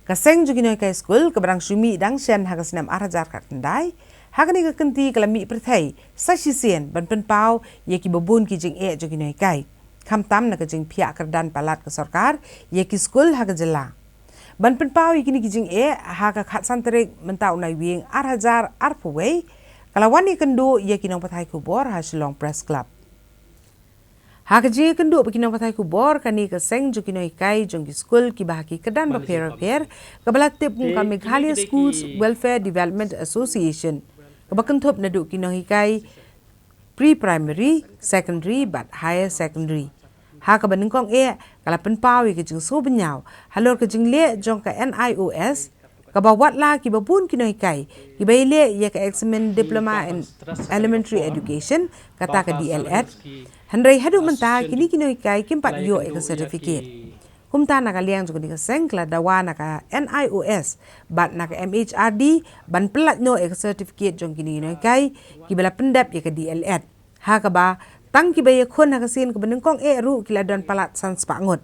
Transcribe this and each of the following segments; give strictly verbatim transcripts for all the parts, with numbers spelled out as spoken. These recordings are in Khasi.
Ka seng jong ki nonghikai skul kaba dang shu mih dang shen ha ka snem ar hajar khatkhyndai, ha kane ka kynti ka la mih pyrthei sa shisien ban pynpaw ïa kiba bun ki jingeh jong ki nonghikai, khamtam na ka jingphiah kyrdan palat ka sorkar ïa ki skul ha ka jylla. Ban pynpaw ïa kine ki jingeh, ha ka khatsan tarik mynta u Naiwieng ar hajar arphew wei, ka la wan ïakynduh ïa ki nongpathai khubor ha Shillong Press Club. Ha ka jingïakynduh bad ki nongpathai khubor, kane ka seng jong ki nonghikai jong ki skul kiba ha ki kyrdan bapher bapher, kaba la tip kum ka Meghalaya Schools Welfare Development Association, kaba kynthup naduh ki nonghikai pre-primary, secondary bad higher secondary, ha kaba nyngkong eh ka la pynpaw ïa ka jingsngewbynñiaw halor ka jingleh jong ka N I O S, kaba watla kiba bun ki nonghikai kiba ïaleh ïa ka eksamin Diploma in Elementary Education, kata ka D L Ed, hynrei haduh mynta kine ki nonghikai kim pat ïoh ïa ka certificate. Kumta, na ka liang jong kane ka seng, ka la dawa na ka N I O S bad na ka M H R D ban pyllait noh ïa ka certificate jong kine ki nonghikai kiba la pyndep ïa ka D L Ed, ha kaba tang kiba ïakhun ha ka sien kaba nyngkong eh ruh ki la don palat san spah ngut.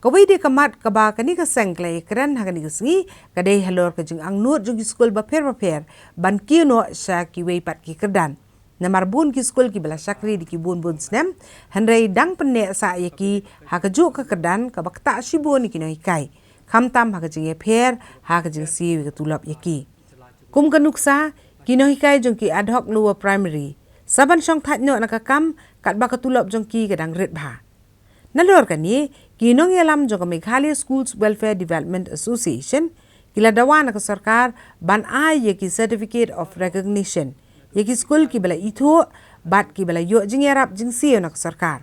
Kawei de ka mat kaba kane ka seng ka la ïakren ha kane ka sngi ka dei halor ka jingangnud jong ki skul bapher bapher ban kiew noh sha kiwei pat ki kyrdan. Namar bun ki skul kiba la shakri da ki bun bun snem, hynrei dang pynneh sah ïa ki ha kajuh ka kyrdan kaba ktah shibun ïa ki nonghikai, khamtam ha ka jingïapher ha ka jingsiew ïa ka tulop ïa ki. Kum ka nuksa, ki nonghikai jong ki Ad Hoc Lower Primary, sa ban shong thait noh na ka kam katba ka tulop jong ki ka dang rit bha. Nalor kane, ki nongïalam jong ka Meghalaya Schools Welfare Development Association ki la dawa na ka sorkar ban ai ïa ki Certificate of Recognition ïa ki skul kiba la ithuh bad kiba la ïoh jingïarap jingsiew na ka sorkar.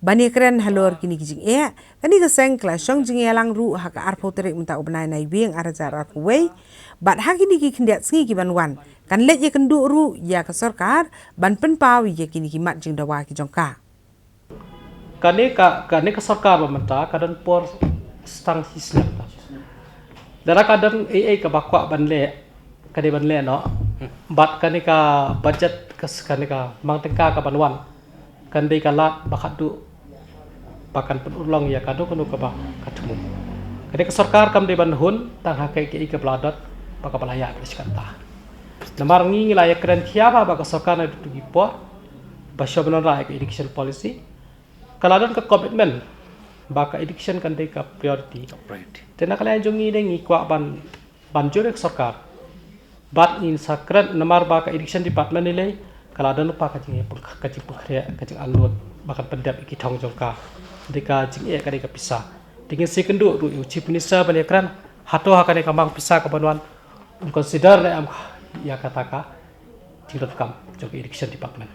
Ban ïakren halor kine ki jingeh, kane ka seng ka la shong jingïalang ruh ha ka arphew tarik mynta u bnai Naiwieng ar hajar arphew wei, bad ha kine ki khyndiat sngi ki ban wan, kan leit ïakynduh ruh ïa ka sorkar ban pynpaw ïa kine ki mat jingdawa ki jong ka. Kane ka, kane ka sorkar ba mynta ka don por tang shi snem. Lada ka don ei ei kaba kwah ban leh, ka dei ban leh noh. Bad kane ka budget ka s-, kane ka mang tyngka ka ban wan, kan dei ka lad ba khatduh ba kan pynurlong ïa kano kano kaba ka thmu. Kane ka sorkar kam dei ban hun tang ha kaei kaei kaba la don bad kaba la ïaid bad shi katta. Namar ngi ngi la ïakren khia bha bad ka sorkar naduh ki por ba shu ban wanrah ïa ka education policy. Ka la don ka commitment ba ka education kan dei ka priority. Ka priority. Te na ka liang jong ngi de ngi kwah ban, ban jur ïa ka sorkar. Bad ngin sa kren namar ba ka education department ni lei ka la don pa ka jing, ka jingpynkhreh, ka jingangnud ba kan pyndep ïa ki thong jong ka. Dei ka jingeh ka dei ka pisa. Te ngin sa ïakynduh ruh ïa u Chief Minister ban ïakren hato ha kane ka mang pisa ka ban wan un consider ne em ïa kata ka jingdonkam jong ka education department.